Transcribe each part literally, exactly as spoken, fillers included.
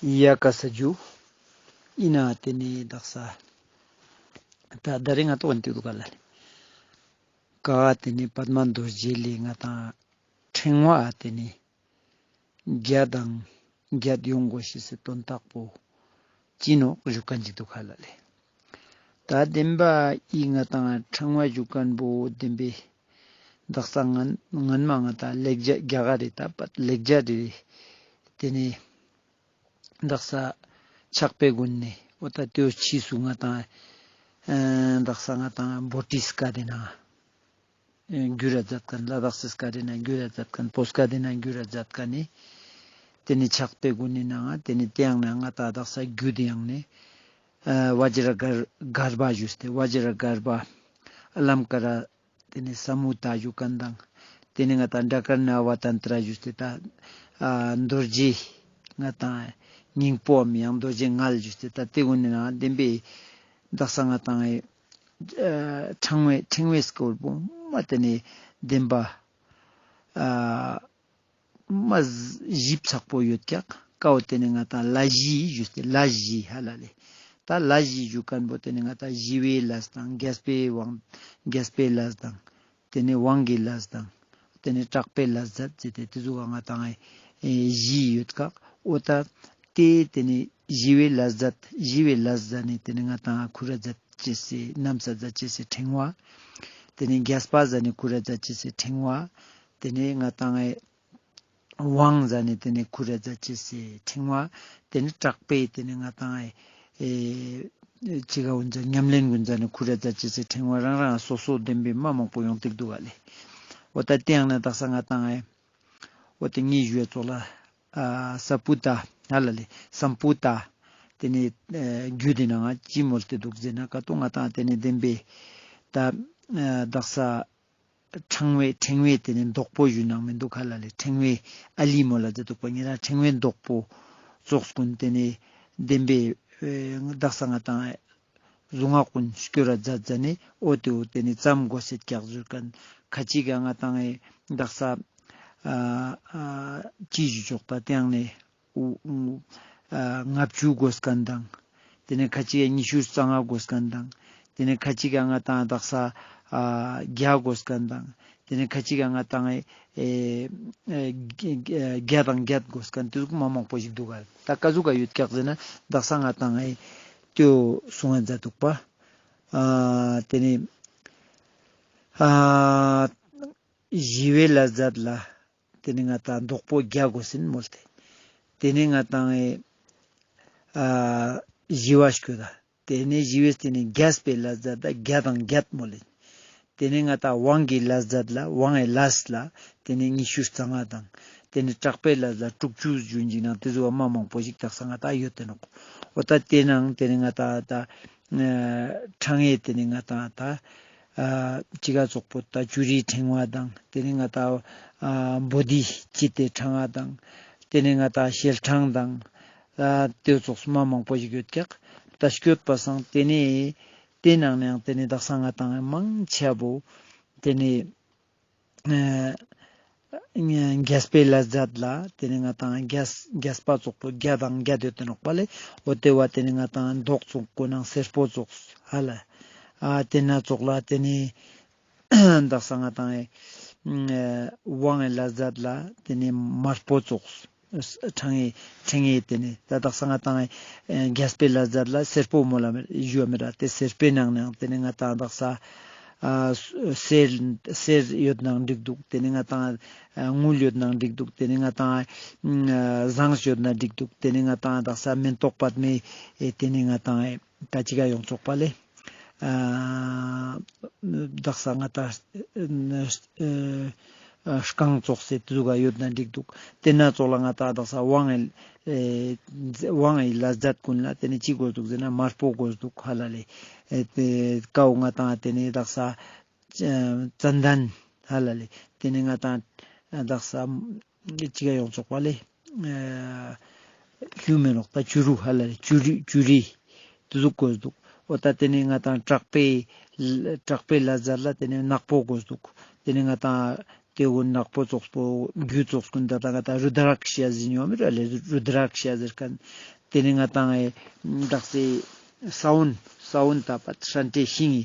ཡ་ཀ་ས་ཇུ། ཨིན་ན་ཏེ་ནེ་དག་ས་ད་ད་རེས་ང་ཏོ་བན་ཏེ་དུག་ག་ལ་ལེ། ཀ་ཏེ་ནེ་པདྨ་རྡོ་རྗེ་ལེ་ང་ཏང་ཕྲེང་བ་ཏེ་ནེ་བརྒྱ་དང་བརྒྱད་ཡོང་གོས་ཤེས་སི་དོན་དག་པོ་ཅི་ནོག་ཞུ་ཁན་ཅིག་དུག་ག་ལ་ལེ། ད་དེན་བ་ཨི་ང་ཏང་ཕྲེང་བ་ཞུ་ཁན་བོ་དེན་བེ་དག་ས་ངན་ངན་མ་ང་ཏང་ལེགས་སྦྱར་རྒྱ་གར་རི་ད་པད་ལེགས་སྦྱར་རི་ཏེ་ནེ་དག་ས་ཕྱག་དཔེ་གུན་ནེ་འོ་ད་ཏེའོ་ཕྱིས་སུ་ང་ཏང་ཨ་དག་ས་ང་ཏང་བྷོ་ཊི་སྐད་དི་ནང་ཨ་གྱུར་ར་མཛད་ཁན་ལ་དྭགས་སི་སྐད་དི་ནང་གྱུར་ར་མཛད་ཁན་བོད་སྐད་དི་ནང་གྱུར་ར་མཛད་ཁན་ནི་ཏེ་ནེ་ཕྱག་དཔེ་གུན་ནི་ནང་ང་ཏེ་ནེ་ཏེ་ཡང་ན་ང་ཏང་དག་ས་རྒྱུད་དི་ཡང་ནེ་ཨ་བཛྲ་གར་གརྦྷ་ཞུས་ཏེ་བཛྲ་གརྦྷ་ཨ་ལམ་ཀ་ར་ཏེ་ནེ་ས་མུ་ཏ་ཞུ་ཁན་དང་ཏེ་ནེ་ང་ཏང་པྲ་ཀར་ཎ་ཨ་བ་ཏན་ཏྲ་ཞུས་ཏེ་ད་ཨ་རྡོ་རྗེ་ང་ཏང་སྙིང་པོའམ་ཡང་རྡོ་རྗེ་མངལ་ཞུས་ཏེ་ད་ཏེ་གུན་ནི་ནང་ང་དེན་བེ་དག་ས་ང་ཏང་ཨ་ཕྲེང་བའི་ཕྲེང་བའི་སྐོར་བོ་མ་ཏེ་ནེ་དེན་བ་ཨ་མ་ཞིབ་ཚགས་པོ་ཡོད་ཀྱག་ཀའོ། ཏེ་ནེ་ང་ཏང་ལས་བཞི་ཞུས་ཏེ་ལས་བཞི་ཧ་ལ་ལེ། ད་ལས་བཞི་ཞུ་ཁན་བོ་ཏེ་ནེ་ང་ཏང་ཞི་བའི་ལས་དང་རྒྱས་པའི་དབང་རྒྱས་པའི་ལས་དང་ཏེ་ནེ་དབང་གི་ལས་དང་ཏེ་ནེ་དྲག་པོའི་ལས་ཟེར་ཏེ་ཏེ་ཟུག་ག་ང་ཏང་ཨེ་བཞི་ཡོད་ཀྱག་འོ། ད་ཏེ་ཏེ་ནེ་ཞི་བའི་ལས་ཟེར་ཞི་བའི་ལས་ཟེར་ནེ་ཏེ་ནེ་ང་ཏང་ཁུར་ར་མཛད་ཅེས་སི་ནམ་ས་མཛད་ཅེས་སི་ཕྲེང་བ། ཏེ་ནེ་རྒྱས་པ་ཟེར་ནེ་ཁུར་ར་མཛད་ཅེས་སི་ཕྲེང་བ། ཏེ་ནེ་ང་ཏང་ཨེ་དབང་ཟེར་ནེ་ཏེ་ནེ་ཁུར་ར་མཛད་ཅེས་སི་ཕྲེང་བ། ཏེ་ནེ་དྲག་པོའི་ཏེ་ནེ་ང་ཏང་ཨེ་ཨེ་ཅི་ག་འོན་ཟེར་ཉམས་ལེན་གུན་ཟེར་ནེ་ཁུར་ར་མཛད་ཅེས་སི་ཕྲེང་བ་རང་རང་སོ་སོ་དེན་བེ་མ་མང་པོ་ཡོང་ཏེ་དུག་ག་ལེ། འོ་ད་ཏེ་ཡང་ན་དག་ས་ང་ཏང་ཨེ་འོ་ཏེ་ངའི་ཞུ་བའི་ཙོགས་ལ་ཨ་ས་པུ་ཏ་ཧ་ལ་ལེ་སམ་པུ་ཏ་ཏེ་ནེ་ཨེ་རྒྱུད་དི་ནང་ང་ཅི་མོལ་ཏེ་དུག་ཟེར་ན་ཀ་ཏོ་ང་ཏང་ཏེ་ནེ་དེན་བེ་ད་ཨ་དག་ས་ཕྲེང་བའི་ཕྲེང་བའི་ཏེ་ནེ་མདོག་པོ་ཞུ་ནང་མི་དུག་ཧ་ལ་ལེ། ཕྲེང་བའི་ཨ་ལི་མོལ་ལ་མཛད་དུག་པ་ཉེ་རང་ཕྲེང་བའི་མདོག་པོ་ཙོགས་གུན་ཏེ་ནེ་དེན་བེ་ཨེ་དག་ས་ང་ཏང་གཟུངས་སྔགས་གུན་སྐྱོར་ར་མཛད་ཟ་ནེ་འོ་ཏེའོ་ཏེ་ནེ་ཙམ་གོས་སེད་ཀྱག་ཟེར་ཁན་ཁ་ཅིག་ག་ང་ཏང་ཨེ་དག་ས་ཨ་ཨ་ཅི་ཞུ་ཆོག་ད་ཏེ་ཡང་ནེ་ཨ་ལྔ་བཅུ་གོས་ཁན་དང་། ཏེ་ནེ་ཁ་ཅིག་ག་ཉི་ཤུ་རྩ་ལྔ་གོས་ཁན་དང་། ཏེ་ནེ་ཁ་ཅིག་ག་ང་ཏང་དག་ས་ཨ་བརྒྱ་གོས་ཁན་དང་། ཏེ་ནེ་ཁ་ཅིག་ག་ང་ཏང་ཨེ་ཨེ་བརྒྱ་དང་བརྒྱད་གོས་ཁན་ཏེ་ཟུག་མ་མང་པོ་ཞིག་དུག་ག། ད་ཀ་ཟུག་ག་ཡོད་ཀྱག་ཟེར་ན་དག་ས་ང་ཏང་ཨེ་ཏེའོ་གསུང་ང་མཛད་དུག་པ། ཨ་ཏེ་ནེ་ཨ་ཞི་བའི་ལས་མཛད་ལ་ཏེ་ནེ་ང་ཏང་མདོག་པོ་བརྒྱ་གོས་ཟེར་མོལ་ཏེ། ཏེ་ནེ་ང་ཏང་ཨེ་ཨ་ཞི་བ་སྐྱོད་ད། ཏེ་ནེ་ཞི་བའི་ཏེ་ནེ་རྒྱས་པའི་ལས་མཛད་ད་བརྒྱ་དང་བརྒྱད་མོལ་ལེ། ཏེ་ནེ་ང་ཏང་དབང་གི་ལས་མཛད་ལ་དབང་ངི་ལས་ལ་ཏེ་ནེ་ཉི་ཤུ་རྩ་ལྔ་དང་། ཏེ་ནེ་དྲག་པོའི་ལས་ལ་དྲུག་ཅུ་ཞུ་ཅིག་ནང་ཏེ་ཟུག་མ་མང་པོ་ཞིག་དག་ས་ང་ཏང་ཡོད་དེ་ནོག། འོ་ད་ཏེ་ནང་ཏེ་ནེ་ང་ཏང་ད་ཨ་ཕྲེང་ངེ་ཏེ་ནེ་ང་ཏང་ད་ཨ་ཅི་ག་ཙོགས་པོ་ད་བཅུ་རིའི་ཕྲེང་བ་དང་ཏེ་ནེ་ང་ཏང་ཨ་བོ་དྷི་ཙིཏྟའི་ཕྲེང་བ་དང་ཏེ་ནེ་ང་ཏང་ཞལ་ཕྲེང་དང་ཨ་ཏེ་ཙོགས་མ་མང་པོ་ཞིག་ཡོད་ཀྱག། ད་སྐྱོད་པ་སང་ཏེ་ནེ་ཏེ་ནང་ནེ་ཡང་ཏེ་ནེ་དག་ས་ང་ཏང་མང་ཆེ་བོ་ཏེ་ནེ་ཨ་རྒྱས་པའི་ལས་མཛད་ལ་ཏེ་ནེ་ང་ཏང་རྒྱས་རྒྱས་པ་ཙོགས་པོ་བརྒྱ་དང་བརྒྱད་ཡོད་དེ་ནོག་པ་ལེ། འོ་ཏེ་བ་ཏེ་ནེ་ང་ཏང་མདོག་ཙོགས་གོས་ནང་སེར་པོ་ཙོགས་ཧ་ལ། ཨ་ཏེ་ན་ཙོགས་ལ་ཏེ་ནེ་དག་ས་ང་ཏང་ཨེ་དབང་ངི་ལས་མཛད་ལ་ཏེ་ནེ་དམར་པོ་ཙོགས། ཕྲེང་ངེ་ཕྲེང་ངེ་ཏེ་ནེ་ད་དག་ས་ང་ཏང་ཨེ་རྒྱས་པའི་ལས་མཛད་ལ་སེར་པོ་མོལ་ལ་ཞུ་བ་མེད་ད། ཏེ་སེར་པོའི་ནང་ནེ་ཡང་ཏེ་ནེ་ང་ཏང་དག་ས་ཨ་གསེར་གསེར་ཡོད་ནང་འགྲིག་དུག། ཏེ་ནེ་ང་ཏང་ཨ་དངུལ་ཡོད་ནང་འགྲིག་དུག། ཏེ་ནེ་ང་ཏང་ཨ་ཟངས་ཡོད་ནང་འགྲིག་དུག། ཏེ་ནེ་ང་ཏང་དག་ས་མེན་ཏོག་པདྨའི་ཨེ་ཏེ་ནེ་ང་ཏང་ཨེ་ད་ཅི་ག་ཡོང་ཙོགས་པ་ལེ། ཨ་དག་ས་ང་ཏང་ཨ་རྐང་ཙོགས་སེ་ཏེ་ཟུག་ག་ཡོད་ན་འགྲིག་དུག། ཏེ་ན་ཙོགས་ལ་ང་ཏང་དག་ས་དབང་ངི་ཨེ་དབང་ངི་ལས་མཛད་གུན་ལ་ཏེ་ནེ་ཅི་གོས་དུག་ཟེར་ན་དམར་པོ་གོས་དུག་ཧ་ལ་ལེ། ཨེ་ཏེ་ཀའོ་ང་ཏང་ཏེ་ནེ་དག་ས་ཙན་དན་ཧ་ལ་ལེ། ཏེ་ནེ་ང་ཏང་དག་ས་ཅི་ག་ཡོང་ཙོགས་པ་ལེ། ཨ་ལྷུ་མེ་ནོག་ད་བཅུ་རུ་ཧ་ལ་ལེ་བཅུ་རི་བཅུ་རི་ཏེ་ཟུག་གོས་དུག། འོ་ད་ཏེ་ནེ་ང་ཏང་དྲག་པོའི་དྲག་པོའི་ལས་མཛད་ལ་ཏེ་ནེ་ནག་པོ་གོས་དུག། ཏེ་ནེ་ང་ཏང་ ཏེ་གུན་ནག་པོ་ཙོགས་པོ་རྒྱུ་ཙོགས་གུན་ད་ད་ང་ཏང་རུ་དྲཱ་ཀྵ་ཞུ་ཡ་ཟེར་ཉོ་མི་རུ་ལེ། རུ་དྲཱ་ཀྵ་ཞུ་ཡ་ཟེར་ཁན། ཏེ་ནེ་ང་ཏང་ཨེ་དག་ས་ས་བོན་ས་བོན་ད་པ་ཧྲན་ཏེ་ཤིང་ངི།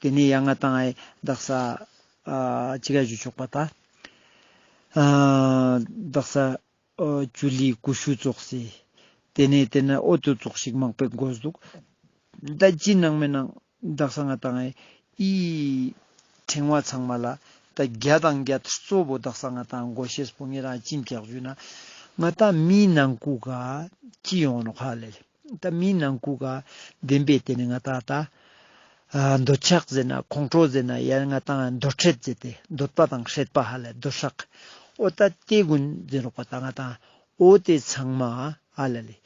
ཏེ་ནེ་ཡང་ང་ཏང་ཨེ་དག་ས་ཨ་ཅི་ག་ཞུ་ཆོག་པ་ད། ཨ་དག་ས་ཨ་ཅུ་ལི་ཀུ་ཤུ་ཙོགས་སེ། ཏེ་ནེ་ཏེ་ནེ་ཨོ་ཏོ་ཙོགས་ཤིག་མང་པོ་དགོས་འདུག། ད་ཅི་ནང་མེད་ནང་དག་ས་ང་ཏང་ཨེ་འི་ཕྲེང་བ་ཚང་མ་ལ་ད་བརྒྱད་དང་བརྒྱད་གཙོ་བོ་དག་ས་ང་ཏང་དགོས་ཤེས་པོ་ངེ་རང་ཅི་ཀྱག་ཞུ་ན། ང་ཏང་མིའི་ནང་ཁུག་ག་ཅི་ཡོང་ནོག་ཧ་ལེ། ད་མིའི་ནང་ཁུག་ག་བདེན་པའི་ཏེ་ནེ་ང་ཏང་ད་ཨ་འདོད་ཆགས་ཟེར་ན་ཁོང་ཁྲོ་ཟེར་ན་ཡང་ང་ཏང་འདོད་སྲེད་ཟེར་ཏེ་འདོད་པ་དང་སྲེད་པ་ཧ་ལེ་འདོད་ཆགས། ཨོ་ད་ཏེ་གུན་ཟེར་རོག་པ་ད་ང་ཏང་ཨོ་ཏེ་ཚང་མ་ཧ་ལ་ལེ།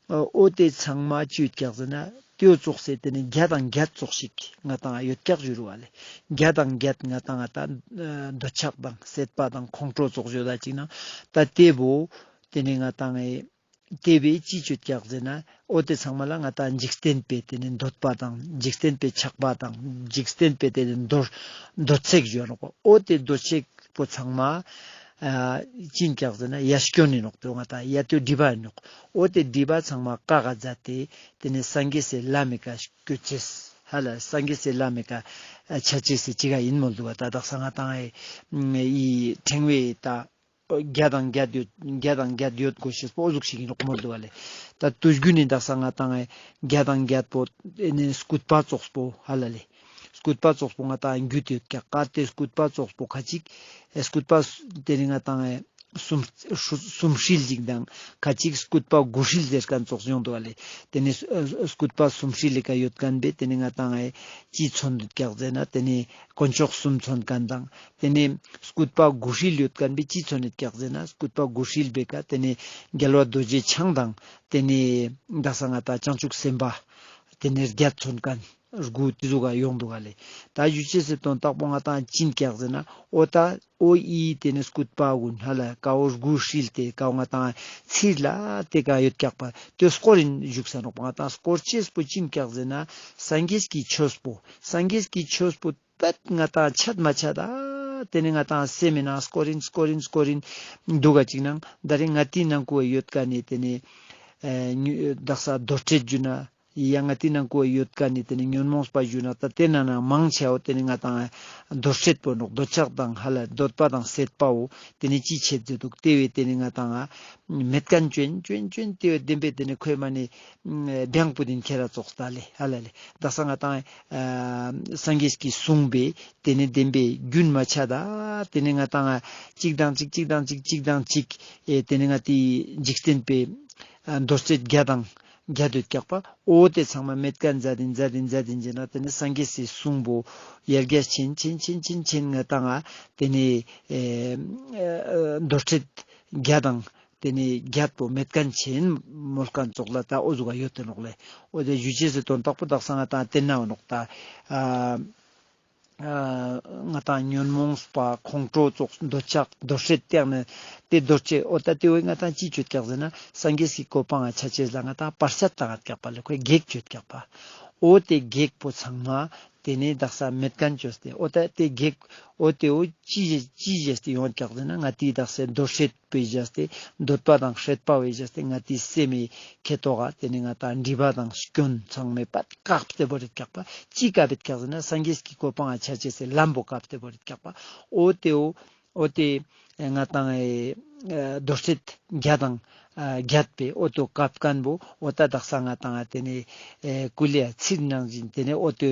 ཨོ་ཏེ་ཚང་མ་ཅི་ཡོད་ཀྱག་ཟེར་ན་ཏེའོ་ཙོགས་སེ་ཏེ་ནེ་བརྒྱ་དང་བརྒྱད་ཙོགས་ཤིག་ང་ཏང་ཡོད་ཀྱག་ཞུ་རུ་བ་ལེ། བརྒྱ་དང་བརྒྱད་ང་ཏང་ང་ཏང་འདོད་ཆགས་དང་སྲེད་པ་དང་ཁོང་ཁྲོ་ཙོགས་ཡོད་ད་ཅིག་ན། ད་ཏེ་བོ་ཏེ་ནེ་ང་ཏང་ཨེ་ཏེ་བོའི་ཅི་ཡོད་ཀྱག་ཟེར་ན་ཨོ་ཏེ་ཚང་མ་ལ་ང་ཏང་འཇིག་རྟེན་པའི་ཏེ་ནེ་འདོད་པ་དང་འཇིག་རྟེན་པའི་ཆགས་པ་དང་འཇིག་རྟེན་པའི་ཏེ་ནེ་འདོད་འདོད་ཚེགས་ཡོད་ནོག་པ། ཨོ་ཏེ་འདོད་ཚེགས་པོ་ཚང་མ་ཨ་ཅི་ཀྱག་ཟེར་ན་ཡ་སྐྱོན་ཨིན་ནོག། ཏེ་ང་ཏང་ཡ་ཏེ་སྒྲིབ་པ་ཨིན་ནོག། ཨོ་ཏེ་སྒྲིབ་པ་ཚང་མ་བཀག་ག་མཛད་དེ་ཏེ་ནེ་སངས་རྒྱས་སི་ལམ་མི་ཀ་སྐྱོད་ཅེས་ཧ་ལ་སངས་རྒྱས་སི་ལམ་མི་ཀ་ཆ་ཅེས་སི་ཅི་ག་ཨིན་མོལ་འདུག་ག། ད་དག་ས་ང་ཏང་ཨེ་འི་ཕྲེང་བའི་ད་བརྒྱ་དང་བརྒྱད་ཡོད་བརྒྱ་དང་བརྒྱད་ཡོད་དགོས་ཤེས་པོ་ཨོ་ཟུག་ཤིག་ཨིན་ནོག་མོལ་འདུག་ག་ལེ། ད་དུས་རྒྱུན་ནི་དག་ས་ང་ཏང་ཨེ་བརྒྱ་དང་བརྒྱད་པོ་ཨེ་ནི་སྐུད་པ་ཙོགས་པོ་ཧ་ལ་ལེ། སྐུད་པ་ཙོགས་པོ་ང་ཏང་རྒྱུད་ཡོད་ཀྱག་ག། ཏེ་སྐུད་པ་ཙོགས་པོ་ཁ་ཅིག་ཨེ་སྐུད་པ་ཏེ་ནེ་ང་ཏང་ཨེ་གསུམ་གསུམ་ཧྲིལ་ཅིག་དང་ཁ་ཅིག་སྐུད་པ་དགུ་ཧྲིལ་ཟེར་ཁན་ཙོགས་ཡོང་འདུག་ག་ལེ། ཏེ་ནེ་ཨ་སྐུད་པ་གསུམ་ཧྲིལ་ལི་ཀ་ཡོད་ཁན་བོའེ་ཏེ་ནེ་ང་ཏང་ཨེ་ཅི་མཚོན་འདུག་ཀྱག་ཟེར་ན་ཏེ་ནེ་དཀོན་མཆོག་གསུམ་མཚོན་ཁན་དང་། ཏེ་ནེ་སྐུད་པ་དགུ་ཧྲིལ་ཡོད་ཁན་བོའེ་ཅི་མཚོན་ཡོད་ཀྱག་ཟེར་ན་སྐུད་པ་དགུ་ཧྲིལ་བོའེ་ཀ་ཏེ་ནེ་རྒྱལ་བ་རྡོ་རྗེ་འཆང་དང་ཏེ་ནེ་དག་ས་ང་ཏང་བྱང་ཆུབ་སེམས་དཔའ་ཏེ་ནེ་བརྒྱད་མཚོན་ཁན་དགུ་ཏེ་ཟུག་ག་ཡོང་འདུག་ག་ལེ། ད་ཞུ་ཅེས་སི་དོན་དག་པོ་ང་ཏང་ཅི་ཀྱག་ཟེར་ན་ཨོ་ད་ཨོ་འི་ཏེ་ནེ་སྐུད་པ་གུན་ཧ་ལ་ཀ་བོ་དགུ་ཧྲིལ་ཏེ་ཀ་བོ་ང་ཏང་ཚིར་ལ་ཏེ་ཀ་ཡོད་ཀྱག་པ་ཏེ་སྐོར་ཨིན་བཞུགས་ས་ནོག་པ། ང་ཏང་སྐོར་ཅེས་པོ་ཅི་ཀྱག་ཟེར་ན་སངས་རྒྱས་ཀྱི་ཆོས་པོ་སངས་རྒྱས་ཀྱི་ཆོས་པོ་པད་ང་ཏང་ཆད་མ་ཆད་ད་ཏེ་ནེ་ང་ཏང་སེམས་མི་ནང་སྐོར་ཨིན་སྐོར་ཨིན་སྐོར་ཨིན་འདུག་ག་ཅིག་ནང་ད་རེ་ང་ཏི་ནང་ཁུ་ཡོད་ཀ་ནེ་ཏེ་ནེ་ཨེ་ཉུ་དག་ས་རྡོར་ཕྲད་ཞུ་ན་ཡང་ང་ཏི་ནང་ཁུ་ཡོད་ཀ་ནེ་ཏེ་ནེ་ཉོན་མོངས་པ་ཞུ་ན་ད་ཏེ་ན་ན་མང་ཆེ་བོ་ཏེ་ནེ་ང་ཏང་འདོད་སྲེད་པོ་ནོག། འདོད་ཆགས་དང་ཧ་ལ་འདོད་པ་དང་སྲེད་པ་བོ་ཏེ་ནེ་ཅི་ཆེད་ཟེར་འདུག། ཏེ་བོའེ་ཏེ་ནེ་ང་ཏང་མེད་ཁན་ཅོན་ཅོན་ཅོན་ཏེ་བོའེ་བདེན་པའི་ཏེ་ནེ་ཁོའེ་མ་ནེ་བེང་པོ་ཏིན་ཁྱེར་ར་ཙོགས་ད་ལེ་ཧ་ལ་ལེ། དག་ས་ང་ཏང་ཨ་སངས་རྒྱས་ཀྱི་གསུང་བོའེ་ཏེ་ནེ་བདེན་པའི་རྒྱུན་མ་ཆད་ད་ཏེ་ནེ་ང་ཏང་ཅིག་དང་ཅིག་ཅིག་དང་ཅིག་ཅིག་དང་ཅིག་ཨེ་ཏེ་ནེ་ང་ཏི་འཇིག་རྟེན་པའི་ཨ་འདོད་སྲེད་བརྒྱ་དང་བརྒྱད་ཡོད་ཀྱག་པ། ཨོ་ཏེ་ཚང་མ་མེད་ཁན་མཛད་དིན་མཛད་དིན་མཛད་དིན་ཟེར་ན་ཏེ་ནེ་སངས་རྒྱས་སི་གསུང་བོ་ཡར་རྒྱས་ཆེན་ཆེན་ཆེན་ཆེན་ཆེན་ང་ཏང་ང་ཏེ་ནེ་ཨེ་ཨེ་འདོད་སྲེད་བརྒྱ་དང་ཏེ་ནེ་བརྒྱད་པོ་མེད་ཁན་ཆེན་མོལ་ཁན་ཙོགས་ལ་ད་ཨོ་ཟུག་ག་ཡོད་དེ་ནོག་ལེ། ཨོ་ཏེ་ཞུ་ཅེས་སི་དོན་དག་པོ་དག་ས་ང་ཏང་ཏེ་ན་འོ་ནོག་ད། ཨ་ང་ཏང་ཉོན་མོངས་པ་ཁོང་ཁྲོ་ཙོགས་འདོད་ཆགས་འདོད་སྲེད་ཏེ་ནེ་ཏེ་འདོད་ཆེ་ཨོ་ད་ཏེ་བོའེ་ང་ཏང་ཅི་ཅོད་ཀྱག་ཟེར་ན་སངས་རྒྱས་སི་གོ་འཕང་ང་ཆ་ཅེས་ལ་ང་ཏང་བར་ཆད་ཏང་ངད་ཀྱག་པ་ལེ། ཁོའེ་གེགས་ཅོད་ཀྱག་པ། ཨོ་ཏེ་གེགས་པོ་ཚང་མ་ཏེ་ནེ་དག་ས་མེད་ཁན་ཅོས་ཏེ་ཨོ་ད་ཏེ་གེགས་ཨོ་ཏེ་བོ་ཅི་ཅི་ཅོས་ཏེ་ཡོང་ཀྱག་ཟེར་ན་ང་ཏི་དག་ས་འདོད་སྲེད་པའི་བཞག་སྟེ་འདོད་པ་དང་སྲེད་པ་བའི་བཞག་སྟེ་ང་ཏི་སེམས་མི་ཁེ་ཏོག་ག་ཏེ་ནེ་ང་ཏང་སྒྲིབ་པ་དང་སྐྱོན་ཚང་མའི་པད་བཀག་སྟེ་བོར་རེད་ཀྱག་པ། ཅི་བཀག་པེད་ཀྱག་ཟེར་ན་སངས་རྒྱས་ཀྱི་གོ་འཕང་ང་ཆ་ཅེས་སི་ལམ་བོ་བཀག་སྟེ་བོར་རེད་ཀྱག་པ། ཨོ་ཏེ་བོ་ཨོ་ཏེ་ང་ཏང་ཨེ་འདོད་སྲེད་བརྒྱ་དང་ཨ་བརྒྱད་པའི་ཨོ་ཏོ་བཀག་ཁན་བོ་ཨོ་ད་དག་ས་ང་ཏང་ཨ་ཏེ་ནེ་ཨེ་ཀུ་ལེ་ཡ་ཚིར་ནང་བཞིན་ཏེ་ནེ་ཨོ་ཏེ་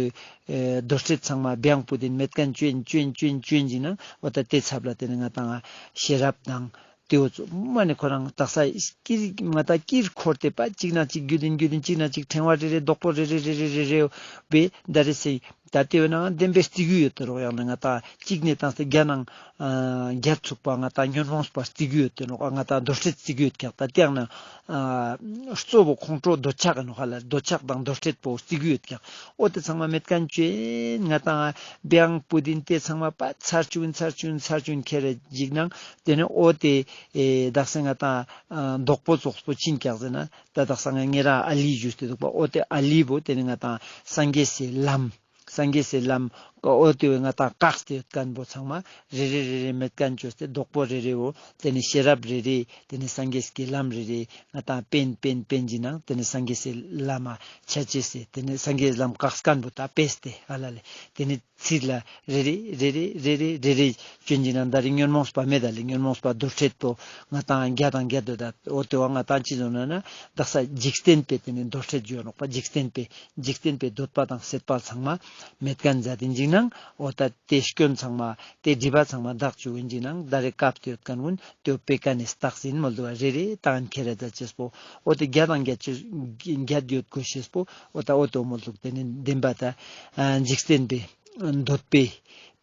ཨེ་འདོད་སྲེད་ཚང་མ་བེང་པོ་ཏིན་མེད་ཁན་ཅོན་ཅོན་ཅོན་ཅོན་ཅིག་ན་ཨོ་ད་ཏེ་ཚབ་ལ་ཏེ་ནེ་ང་ཏང་ཨ་ཤེས་རབ་དང་ཏེ་བོ་ཚོ་མ་ནེ་ཁོ་རང་དག་ས་ཀིར་ང་ཏང་ཀིར་འཁོར་ཏེ་པ་ཅིག་ན་ཅིག་རྒྱུད་ལྡན་རྒྱུད་ལྡན་ཅིག་ན་ཅིག་ཕྲེང་བ་རེ་རེ་རྡོག་པོ་རེ་རེ་རེ་རེ་རེ་རེ་བེ་ད་རེ་སེ་ད་ཏེ་བོ་ནང་བདེན་པའི་རྩི་རྒྱུ་ཡོད་དེ་རོགས། ཡང་ན་ང་ཏང་ཅིག་ནེ་ཏང་སྟེ་བརྒྱ་ནང་ཨ་བརྒྱད་ཚུགས་པ་ང་ཏང་ཉོན་མོངས་པ་རྩི་རྒྱུ་ཡོད་དེ་ནོག། ང་ཏང་འདོད་སྲེད་རྩི་རྒྱུ་ཡོད་ཀྱག། ད་ཏེ་ཡང་ན་ཨ་གཙོ་བོ་ཁོང་ཁྲོ་འདོད་ཆགས་ཨིན་ནོག་ཧ་ལ། འདོད་ཆགས་དང་འདོད་སྲེད་པོ་རྩི་རྒྱུ་ཡོད་ཀྱག། ཨོ་ཏེ་ཚང་མ་མེད་ཁན་ཅོ་ཨིན། ང་ཏང་བེང་པོ་ཏིན་ཏེ་ཚང་མ་པ་ཚར་ཅུག་ཨིན་ཚར་ཅུག་ཨིན་ཚར་ཅུག་ཨིན་ཁྱེར་རེ་ཅིག་ནང་ཏེ་ནེ་ཨོ་ཏེ་ཨེ་དག་ས་ང་ཏང་ཨ་རྡོག་པོ་ཙོགས་པོ་ཅི་ཨིན་ཀྱག་ཟེར་ན་ད་དག་ས་ང་ཉེ་རང་ཨ་ལི་ཞུས་ཏེ་འདུག་པ། ཨོ་ཏེ་ཨ་ལི་བོ་ཏེ་ནེ་ང་ཏང་སངས་རྒྱས་སི་ལམ་སངས་རྒྱས་སི་ལམ་ འོ་ཏེ་བོ་ང་ཏང་བཀག་སྟེ་ཡོད་ཁན་བོ་ཚང་མ་རེ་རེ་རེ་རེ་མེད་ཁན་ཅོས་ཏེ་བདོག་པོ་རེ་རེ་བོ་ཏེ་ནེ་ཤེས་རབ་རེ་རེ་ཏེ་ནེ་སངས་རྒྱས་ཀྱི་ལམ་རེ་རེ་ང་ཏང་པེན་པེན་པེན་ཅིག་ནང་ཏེ་ནེ་སངས་རྒྱས་སི་ལམ་མ་ཆ་ཅེས་སི་ཏེ་ནེ་སངས་རྒྱས་ལམ་བཀག་ཁན་བོ་ད་ཕེས་ཏེ་ཧ་ལ་ལེ། ཏེ་ནེ་ཚིར་ལ་རེ་རེ་རེ་རེ་རེ་རེ་རེ་རེ་ཅོ་ཨིན་ཅིག་ནང་ད་རེ་ཉོན་མོངས་པ་མེད་ད་ལེ། ཉོན་མོངས་པ་འདོར་ཁྲེད་པོ་ང་ཏང་བརྒྱད་དང་བརྒྱད་འདོད་ད། འོ་ཏེ་བོ་ང་ཏང་ཅི་ཟེར་ན་ན་དག་ས་འཇིག་རྟེན་པའི་ཏེ་ནེ་འདོར་ཁྲེད་ཞུ་ནོག་པ། འཇིག་རྟེན་པའི་འཇིག་རྟེན་པའི་འདོད་པ་དང་སྲེད་པ་ཚང་མ་མེད་ཁན་མཛད་དེ་ཨིན་ཅིག་ནང་འོ་ད་ཏེ་སྐྱོན་ཚང་མ་ཏེ་སྒྲིབ་པ་ཚང་མ་དག་ཅུག་ཨིན་ཅིག་ནང་ད་རེ་བཀབ་སྟེ་ཡོད་ཁན་གུན་ཏེ་བོ་པེ་ཀ་ནེ་སྟག་ཟིན་མོལ་དུ་བ་རེ་རེ་ཏང་ཁྱེར་ར་ད་ཅེས་པོ། འོ་ཏེ་བརྒྱད་དང་བརྒྱད་ཅུ་བརྒྱད་ཡོད་དགོས་ཤེས་པོ། འོ་ད་འོ་ཏེ་བོ་མོལ་དུག། ཏེ་ནེ་བདེན་པ་ད་འཇིག་རྟེན་པའི་འདོད་པའི་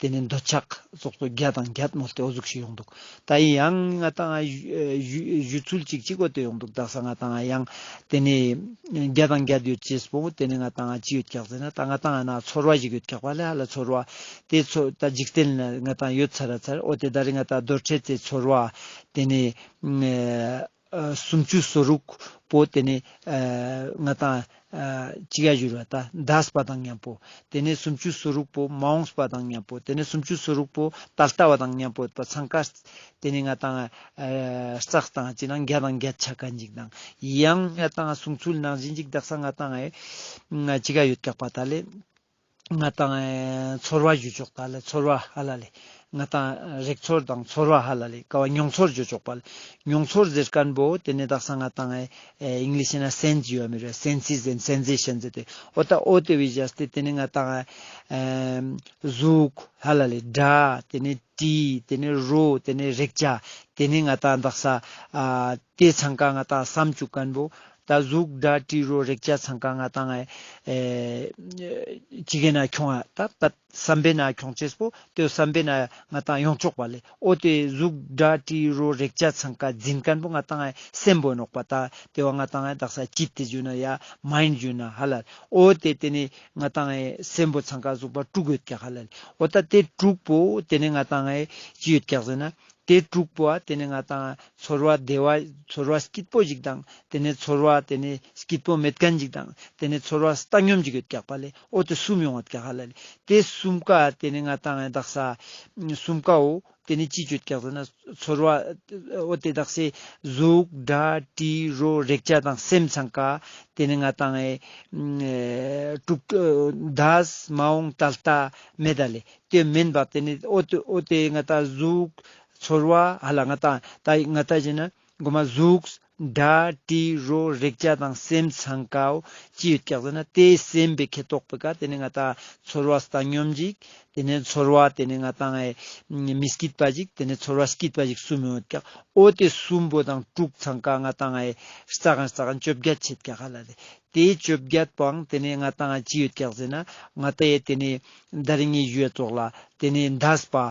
ཏེ་ནེ་འདོད་ཆགས་ཙོགས་པོ་བརྒྱད་དང་བརྒྱད་མོལ་ཏེ་འོ་ཟུག་ཤིག་ཡོང་དུག། ད་ཡང་ང་ཏང་ཞུ་ཚུལ་ཅིག་ཅིག་འོ་ཏེ་ཡོང་དུག། དག་ས་ང་ཏང་ཡང་ཏེ་ནེ་བརྒྱད་དང་བརྒྱད་ཡོད་ཅེས་པོ་ཏེ་ནེ་ང་ཏང་ཅི་ཡོད་ཀྱག་ཟེར་ན་ད་ང་ཏང་ན་ཚོར་བ་ཞིག་ཡོད་ཀྱག་པ་ལེ། ཧ་ལ་ཚོར་བ་ཏེ་ཚོ་ད་འཇིག་རྟེན་ལ་ང་ཏང་ཡོད་ཚར་ར་ཚར། འོ་ཏེ་ད་རེ་ང་ཏང་འདོར་ཁྲེད་ཏེ་ཚོར་བ་ཏེ་ནེ་ཨ་སུམ་ཅུ་སོ་དྲུག་པོ་ཏེ་ནེ་ཨ་ང་ཏང་ཨ་ཅི་ག་ཞུ་ར་ད་འདས་པ་དང་མཉམ་པོ། ཏེ་ནེ་སུམ་ཅུ་སོ་དྲུག་པོ་མ་འོངས་པ་དང་མཉམ་པོ། ཏེ་ནེ་སུམ་ཅུ་སོ་དྲུག་པོ་ད་ལྟ་བ་དང་མཉམ་པོ་ཡོད་པ་ཚང་ཀ་ཏེ་ནེ་ང་ཏང་ཨ་རྩགས་དང་ཅི་ནང་བརྒྱད་དང་བརྒྱད་ཆ་ཁན་ཅིག་དང་། ཡང་ང་ཏང་གསུང་ཚུལ་ནང་བཞིན་ཅིག་དག་ས་ང་ཏང་ཨེ་ཅི་ག་ཡོད་ཀྱག་པ་ད་ལེ། ང་ཏང་ཨེ་ཚོར་བ་ཞུ་ཆོག་ད་ལེ། ཚོར་བ་ཧ་ལ་ལེ། ང་ཏང་རེག་ཚོར་དང་ཚོར་བ་ཧ་ལ་ལེ། ཀ་བ་མྱོང་ཚོར་ཞུ་ཆོག་པ་ལེ། མྱོང་ཚོར་ཟེར་ཁན་བོ་ཏེ་ནེ་དག་ས་ང་ཏང་ཨེ་ཨིང་ལིཤ་ན་སེནས་ཡོད་མི་རེད། སེན་སིས་ཨེན་སེན་སེ་ཤན་ཟེར་ཏེ། འོ་ད་འོ་ཏེ་བོའི་ཞག་སྟེ་ཏེ་ནེ་ང་ཏང་ཨེ་གཟུགས་ཧ་ལ་ལེ། སྒྲ་ཏེ་ནེ་དྲི་ཏེ་ནེ་རོ་ཏེ་ནེ་རེག་བྱ་ཏེ་ནེ་ང་ཏང་དག་ས་ཨ་ཏེ་ཚང་ཀ་ང་ཏང་སམ་ཅུག་ཁན་བོ། ད་གཟུགས་སྒྲ་དྲི་རོ་རེག་བྱ་ཚང་ཀ་ང་ཏང་ཨེ་ཅི་གེ་ན་ཁྱོང་ང་ད་ད་སམ་པའི་ན་ཁྱོང་ཅེས་པོ་ཏེ་སམ་པའི་ན་ང་ཏང་ཡོང་ཆོག་པ་ལེ། འོ་ཏེ་གཟུགས་སྒྲ་དྲི་རོ་རེག་བྱ་ཚང་ཀ་འཛིན་ཁན་བོ་ང་ཏང་ཨེ་སེམས་པོ་ནོག་པ། ད་ཏེ་བོ་ང་ཏང་ཨེ་དག་ས་ཅིད་ཏེ་ཞུ་ན་ཡ་མའིན་ཌ་ཞུ་ན་ཧ་ལ་ལེ། འོ་ཏེ་ཏེ་ནེ་ང་ཏང་ཨེ་སེམས་པོ་ཚང་ཀ་གཟུགས་པོ་དྲུག་ཡོད་ཀྱག་ཧ་ལ་ལེ། འོ་ད་ཏེ་དྲུག་པོ་ཏེ་ནེ་ང་ཏང་ཨེ་ཅི་ཡོད་ཀྱག་ཟེར་ན། ཏེ་དྲུག་པོ་ཏེ་ནེ་ང་ཏང་ཚོར་བ་བདེ་བ་ཚོར་བ་སྐྱིད་པོ་ཞིག་དང་ཏེ་ནེ་ཚོར་བ་ཏེ་ནེ་སྐྱིད་པོ་མེད་ཁན་ཞིག་དང་ཏེ་ནེ་ཚོར་བ་བཏང་སྙོམས་ཞིག་ཡོད་ཀྱག་པ་ལེ། འོ་ཏེ་གསུམ་ཡོང་ཡོད་ཀྱག་ཧ་ལ་ལེ། ཏེ་གསུམ་ཀ་ཏེ་ནེ་ང་ཏང་དག་ས་གསུམ་ཀའོ་ཏེ་ནེ་ཅི་ཡོད་ཀྱག་ཟེར་ན་ཚོར་བ་འོ་ཏེ་དག་ས་གཟུགས་སྒྲ་དྲི་རོ་རེག་བྱ་དང་སེམས་ཚང་ཀ་ཏེ་ནེ་ང་ཏང་ཨེ་དྲུག་འདས་མ་འོངས་ད་ལྟ་མེད་ད་ལེ། ཏེ་མེན་པ་ཏེ་ནེ་འོ་ཏེ་འོ་ཏེ་ང་ཏང་གཟུགས་ཚོར་བ་ཧ་ལ་ང་ཏང་ད་ང་ཏང་ཞེ་ན་གོ་མ་གཟུགས་སྒྲ་དྲི་རོ་རེག་བྱ་དང་སེམས་ཚང་ཀའོ་ཅི་ཡོད་ཀྱག་ཟེར་ན་ཏེ་སེམས་པའི་ཁེ་ཏོག་པོའི་ཀ་ཏེ་ནེ་ང་ཏང་ཚོར་བ་བཏང་སྙོམས་ཞིག་ཏེ་ནེ་ཚོར་བ་ཏེ་ནེ་ང་ཏང་ཨེ་མི་སྐྱིད་པ་ཞིག་ཏེ་ནེ་ཚོར་བ་སྐྱིད་པ་ཞིག་གསུམ་ཡོད་ཀྱག། འོ་ཏེ་གསུམ་པོ་དང་དྲུག་ཚང་ཀ་ང་ཏང་ཨེ་རྩ་གང་རྩ་གང་བཅོ་བརྒྱད་ཆེད་ཀྱག་ཧ་ལ་ལེ། ཏེ་བཅོ་བརྒྱད་པོའང་ཏེ་ནེ་ང་ཏང་ཅི་ཡོད་ཀྱག་ཟེར་ན་ང་ཏང་ཨེ་ཏེ་ནེ་ད་རིང་ངི་ཞུ་ཡ་ཙོགས་ལ་ཏེ་ནེ་འདས་པ་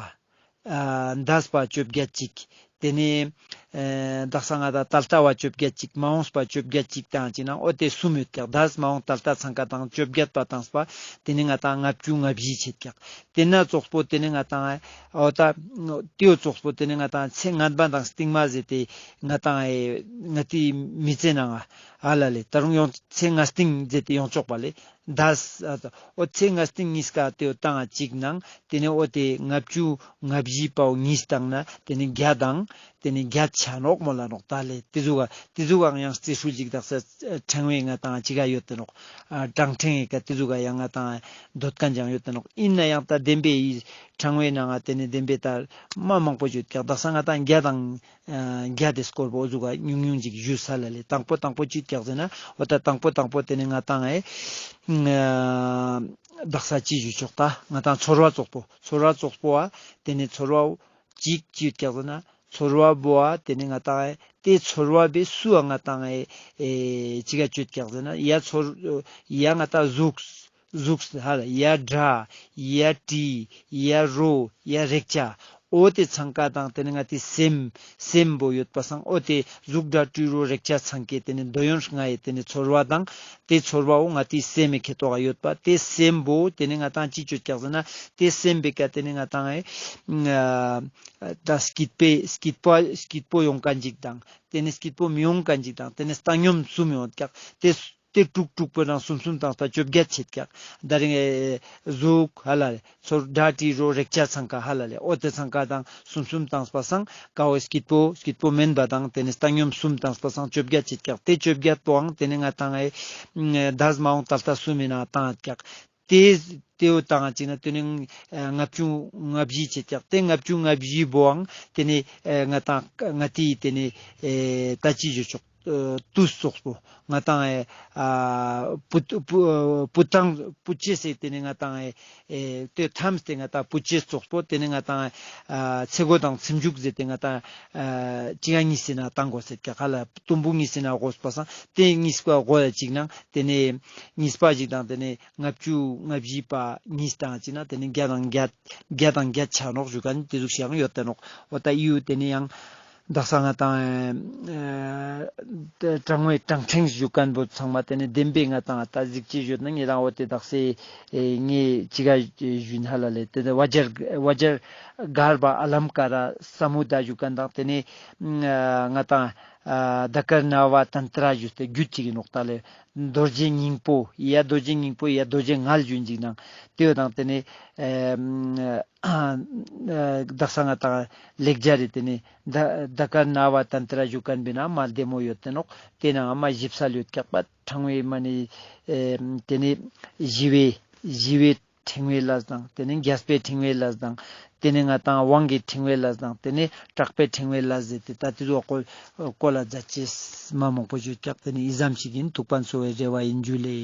ཨ་འདས་པ་བཅོ་བརྒྱད་ཅིག། ཏེ་ནེ་ཨེ་དག་ས་ང་ཏང་ད་ལྟ་བ་བཅོ་བརྒྱད་ཅིག། མ་འོངས་པ་བཅོ་བརྒྱད་ཅིག་དང་ཅི་ན་འོ་ཏེ་གསུམ་ཡོད་ཀྱག། འདས་མ་འོངས་ད་ལྟ་ཚང་ཀ་དང་བཅོ་བརྒྱད་པ་དང་པ་ཏེ་ནེ་ང་ཏང་ལྔ་བཅུ་ང་བཞི་ཆེད་ཀྱག། ཏེ་ན་ཙོགས་པོ་ཏེ་ནེ་ང་ཏང་ཨེ་འོ་ད་ཏེའོ་ཙོགས་པོ་ཏེ་ནེ་ང་ཏང་ཚེ་སྔ་མ་དང་རྟིང་མ་ཟེར་ཏེ་ང་ཏང་ཨེ་ང་ཏི་མི་ཚེ་ནང་ང་ཧ་ལ་ལེ། ད་རུང་ཡང་ཚེ་སྔ་རྟིང་ཟེར་ཏེ་ཡོང་ཆོག་པ་ལེ། འདས་ཨ་ད་འོ་ཚེ་སྔ་རྟིང་གཉིས་ཀ་ཏེའོ་བཏང་ང་ཅིག་ནང་ཏེ་ནེ་འོ་ཏེ་ལྔ་བཅུ་ང་བཞི་པའོ་གཉིས་བཏང་ན་ཏེ་ནེ་བརྒྱ་དང་ཏེ་ནེ་བརྒྱད་ཆ་ནོག་མོལ་ལ་ནོག་ད་ལེ། ཏེ་ཟུག་ག་ཏེ་ཟུག་ག་ཡང་རྩི་ཧྲུལ་ཅིག་དག་ས་ཕྲེང་བའི་ང་ཏང་ཅི་ག་ཡོད་དེ་ནོག། ཨ་ཀྲང་ཕྲེང་ངི་ཀ་ཏེ་ཟུག་ག་ཡང་ང་ཏང་འདོད་ཁན་ཅང་ཡོད་དེ་ནོག། ཨིན་ན་ཡང་ད་བདེན་པའི་ཕྲེང་བའི་ནང་ང་ཏེ་ནེ་བདེན་པའི་ད་མ་མང་པོ་ཡོད་ཀྱག། དག་ས་ང་ཏང་བརྒྱ་དང་ཨ་བརྒྱད་དེ་སྐོར་པོ་འོ་ཟུག་ག་ཉུང་ཉུང་ཅིག་ཞུས་ས་ལ་ལེ། དང་པོ་དང་པོ་ཅི་ཡོད་ཀྱག་ཟེར་ན་འོ་ད་དང་པོ་དང་པོ་ཏེ་ནེ་ང་ཏང་ཨེ་ཨ་དག་ས་ཅི་ཞུ་ཆོག་ད་ང་ཏང་ཚོར་བ་ཙོགས་པོ་ཚོར་བ་ཙོགས་པོ་ཨ་ཏེ་ནེ་ཚོར་བ་ཅིག་ཅི་ཡོད་ཀྱག་ཟེར་ན་ཚོར་བ་བོ་ཨ་ཏེ་ནེ་ང་ཏང་ཨེ་ཏེ་ཚོར་བ་བོའི་སུ་ཨ་ང་ཏང་ཨེ་ཨེ་ཅི་ག་ཅོད་ཀྱག་ཟེར་ན་ཡ་ཚོར་ཡ་ང་ཏང་གཟུགས་གཟུགས་ཧ་ལ་ཡ་སྒྲ་ཡ་དྲི་ཡ་རོ་ཡ་རེག་བྱ་འོ་ཏེ་ཚང་ཀ་དང་ཏེ་ནེ་ང་ཏི་སེམས་སེམས་པོ་ཡོད་པ་སང་འོ་ཏེ་གཟུགས་སྒྲ་དྲི་རོ་རེག་བྱ་ཚང་ཀའི་ཏེ་ནེ་འདོད་ཡོན་ལྔའི་ཏེ་ནེ་ཚོར་བ་དང་ཏེ་ཚོར་བའོ་ང་ཏི་སེམས་མི་ཁེ་ཏོག་ག་ཡོད་པ་ཏེ་སེམས་པོ་ཏེ་ནེ་ང་ཏང་ཅི་ཅོད་ཀྱག་ཟེར་ན་ཏེ་སེམས་པའི་ཀ་ཏེ་ནེ་ང་ཏང་ཨེ་ཨ་ད་སྐྱིད་པའི་སྐྱིད་པོ་སྐྱིད་པོ་ཡོང་ཁན་ཅིག་དང་ཏེ་ནེ་སྐྱིད་པོ་མི་ཡོང་ཁན་ཅིག་དང་ཏེ་ནེ་བཏང་སྙོམས་གསུམ་ཡོད་ཀྱག། ཏེ་ ཏེ་དྲུག་དྲུག་པོ་ནང་གསུམ་གསུམ་བཏངས་ཏེ་བཅོ་བརྒྱད་ཆེད་ཀྱག། ད་རིང་ཨེ་གཟུགས་ཧ་ལ་ལེ་ཚོར་སྒྲ་དྲི་རོ་རེག་བྱ་ཚང་ཀ་ཧ་ལ་ལེ་འོ་ཏེ་ཚང་ཀ་དང་གསུམ་གསུམ་བཏངས་པ་སང་ཀ་བོའི་སྐྱིད་པོ་སྐྱིད་པོ་མེན་པ་དང་ཏེ་ནེ་བཏང་སྙོམས་གསུམ་བཏངས་པ་སང་བཅོ་བརྒྱད་ཆེད་ཀྱག། ཏེ་བཅོ་བརྒྱད་པོའང་ཏེ་ནེ་ང་ཏང་ཨེ་འདས་མ་འོངས་ད་ལྟ་གསུམ་ཡིན་ན་བཏང་ཡོད་ཀྱག། ཏེ་ཏེའོ་བཏང་ཅིག་ན་ཏེ་ནེ་ཨེ་ལྔ་བཅུ་ང་བཞི་ཆེད་ཀྱག། ཏེ་ལྔ་བཅུ་ང་བཞི་པོའང་ཏེ་ནེ་ཨེ་ང་ཏང་ང་ཏིའི་ཏེ་ནེ་ཨེ་ད་ཅི་ཞུ་ཆོག། ཨ་དུས་ཙོགས་པོ་ང་ཏང་ཨེ་ཨ་བུ་བུ་བུ་ཏང་བུ་ཅེས་ཟེར་ཏེ་ནེ་ང་ཏང་ཨེ་ཨེ་ཏེ་ཐམས་ཏེ་ང་ཏང་བུ་ཅེས་ཙོགས་པོ་ཏེ་ནེ་ང་ཏང་ཨ་ཚེ་སྒོ་དང་ཚེ་མཇུག་ཟེར་ཏེ་ང་ཏང་ཨ་ཅི་ག་གཉིས་ཟེར་ན་བཏང་དགོས་ཟེར་ཀྱག་ཧ་ལ། དུམ་བུ་གཉིས་ཟེར་ན་དགོས་པ་སང་ཏེ་གཉིས་པ་དགོས་ཡ་ཅིག་ནང་ཏེ་ནེ་གཉིས་པ་ཞིག་དང་ཏེ་ནེ་ལྔ་བཅུ་ང་བཞི་པ་གཉིས་བཏང་ཅིག་ན་ཏེ་ནེ་བརྒྱ་དང་བརྒྱད་བརྒྱ་དང་བརྒྱད་ཆ་ནོག་ཞུ་མཁན་ཏེ་ཟུག་ཞིག་ཡང་ཡོད་དེ་ནོག། འོ་ད་ཨིའུ་ཏེ་ནེ་ཡང་དག་ས་ང་ཏང་ཨེ་ཨེ་དྲང་བའི་དྲང་ཕྲེང་ཞུ་མཁན་པོ་ཚང་མ་ཏེ་ནེ་བདེན་པའི་ང་ཏང་ད་གཟིགས་ཅི་ཞུ་ན་ངེ་རང་འོ་ཏེ་དག་སའི་ཨེ་ངེ་ཅི་ག་ཞུ་ན་ཧ་ལ་ལེ་ཏེ་ནེ་བཛྲ་བཛྲ་གརྦྷ་ཨ་ལངྐ་ར་སྨུ་ད་ཞུ་མཁན་དང་ཏེ་ནེ་ཨ་ང་ཏང་ཨ་དྷ་ཀརྞ་བ་ཏན་ཏྲ་ཞུས་ཏེ་རྒྱུད་ཅིག་ཡིན་ནོག་ད་ལེ། རྡོ་རྗེ་སྙིང་པོ་ཡ་རྡོ་རྗེ་སྙིང་པོ་ཡ་རྡོ་རྗེ་མངལ་ཞུ་ཅིག་ནང་ཏེའོ་དང་ཏེ་ནེ་ཨེ་ཨ་དག་ས་ང་ཏང་ལེགས་སྦྱར་རི་ཏེ་ནེ་དྷ་དྷ་ཀརྞ་བ་ཏན་ཏྲ་ཞུ་མཁན་པོའི་ནང་མ་བདེ་མོ་ཡོད་དེ་ནོག། ཏེ་ནང་མ་ཞིབ་གསལ་ཡོད་ཀྱག་པ། ཕྲེང་བའི་མ་ནེ་ཨེ་ཏེ་ནེ་ཞི་བའི་ཞི་བའི་ཕྲེང་བའི་ལས་དང་ཏེ་ནེ་རྒྱས་པའི་ཕྲེང་བའི་ལས་དང་ཏེ་ནེ་ང་ཏང་དབང་གི་ཕྲེང་བའི་ལས་དང་ཏེ་ནེ་དྲག་པའི་ཕྲེང་བའི་ལས་ཟེར་ཏེ་ད་ཏེ་ཚོ་སྐོར་སྐོར་ལ་མཛད་ཅེས་མ་མང་པོ་ཞིག་ཡོད་ཀྱག། ཏེ་ནེ་ཨི་ཙམ་ཞིག་ཡིན། ཐུགས་ཕན་གསོ་བའི་རེ་བ་ཡིན། ཇུ་ལེ།